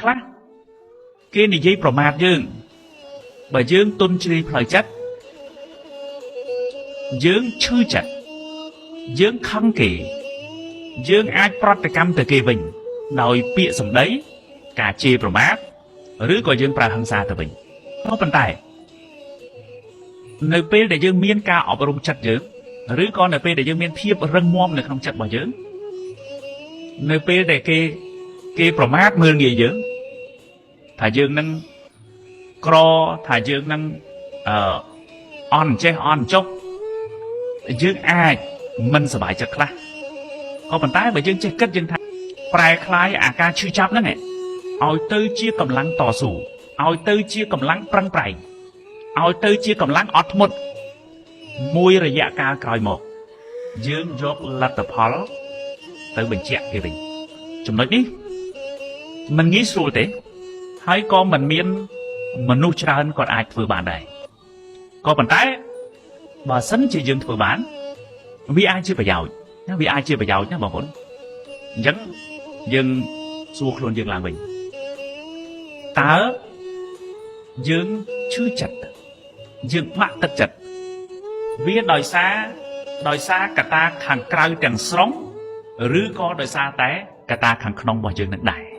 ខ្លះគេនិយាយប្រមាថយើងបើយើងទន់ជ្រាយផ្លូវចិត្តយើងឈឺចិត្តយើងខឹងគេយើងអាចប្រតិកម្មទៅគេវិញដោយពាក្យសម្ដីការជេរប្រមាថឬក៏យើងប្រើហិង្សាទៅវិញក៏ប៉ុន្តែនៅពេលដែលយើងមានការអប់រំចិត្តយើងឬក៏នៅពេលដែលយើងមានភាពរឹងមាំនៅក្នុងចិត្តរបស់យើងនៅពេលដែលគេប្រមាថមើលងាយយើងថាយើងនឹងក្រថាយើងនឹងអឺអន់ចេះអន់ចុះយើងអាចមិនសប្បាយចិត្តខ្លះក៏ប៉ុន្តែបើយើងចេះគិតយើងថាប្រែក្លាយអាការឈឺចាប់ហ្នឹងឯងឲ្យទៅជាកម្លាំងតស៊ូឲ្យទៅជាកម្លាំងប្រឹងប្រែងឲ្យទៅជាកម្លាំងអត់ធ្មត់មួយរយៈកាលក្រោយមកយើងយកលទ្ធផលទៅបញ្ជាក់គេវិញចំណុចនេះមិនងាយស្រួលទេហើយក៏មិនមានមនុស្សច្រើនគាត់អាចធ្វើបានដែរក៏ប៉ុន្តែបើសិនជាយើងធ្វើបានវាអាចជាប្រយោជន៍ណាវាអាចជាប្រយោជន៍ណាបងប្អូនអញ្ចឹងយើងសួរខ្លួនយើងឡើងវិញតើយើងឈឺចិត្តយើងបាក់ទឹកចិត្តវាដោយសារកត្តាខាងក្រៅទាំងស្រុងឬក៏ដោយសារតែកត្តាខាងក្នុងរបស់យើងនឹងដែរ។